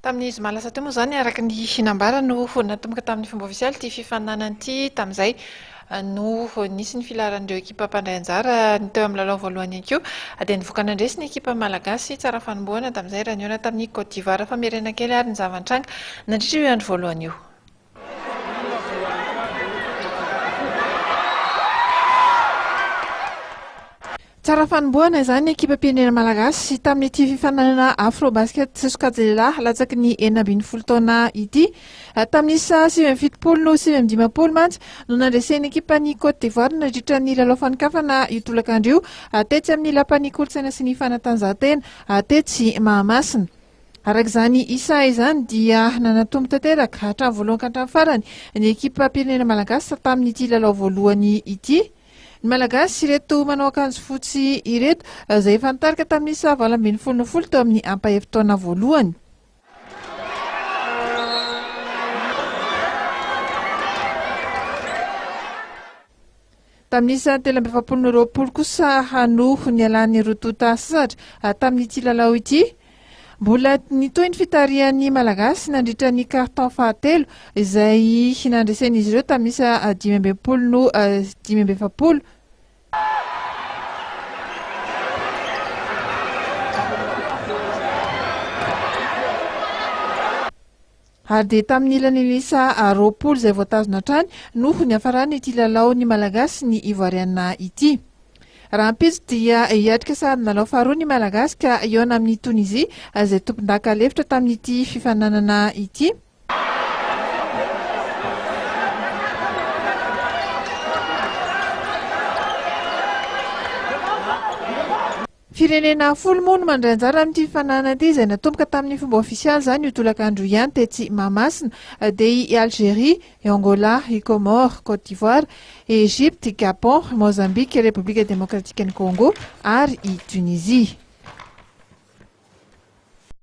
Tamin'ny zoma lasa teo moa izany, araka ny nambara no natomboka tamin'ny fomba ofisialy ity fifaninanana ity. Tamin'izay no nisy ny filaharan'ireo ekipa mpandray anjara ny teo amin'ny lalao voalohany ihany koa dia nivoaka nandresy ny ekipa malagasy. Tsara fanombohana tamin'izay raha nihaona tamin'ny Côte d'Ivoire. Famerenana kely ary ny zava-nitranga nandritra io andro voalohany io. Tsara fanombohana izany ny ekipam-pirenena malagasy tamin'ity fifaninanana Afrobasket sokajy lehilahy latsaky ny 16 taona ity. Tamin'ny isa 79 no 59 mantsy no nandresen'ny ekipan'ny Côte d'Ivoire nandritra ny lalao fanokafana io tolakandro io tetsy amin'ny Lapan'ny kolontsaina sy ny fanatanjahantena tetsy Mahamasina. Araka izany isa izany dia nanatombo tanteraka hatramin'ny voalohany ka hatramin'ny farany ny ekipam-pirenena malagasy tamin'ity lalao voalohany ity. Ny Malagasy, ireto manao akanjo fotsy ireto, izay efa nitarika tamin'ny isa 18 no 10 teo amin'ny ampahefi-taona voalohany. Tamin'ny isa 43 no 20 kosa no nialan'ny roa tonta sasatra tamin'ity lalao ity. Mbola nitohy ny fitarihan'ny Malagasy nandritra ny carton fahatelo izay nandresen'izy ireo tamin'ny isa 65 no 45. Ary dia tamin'ny ilany isa 20 izay voatazona hatrany no niafaran'ity lalaon'ny Malagasy ny Ivoariana ity. Rahampitso dia hiatrika sahady lalao faharoa ny Malagasy ka hihaona amin'i Tonizia izay tompondaka lefitra tamin'ity fifaninanana ity. Firenena folo moa no mandray anjara amin'ity fifaninanana ity izay natomboka tamin'ny fomba ofisialy izany io tolakandro io ihany tetsy Mahamasina dia i Algeria, i Angola, i Comores, Côte d'Ivoire, i Egypte, i Gabon, i Mozambique, Repoblika Demokratikan'i Congo ary i Tunisie.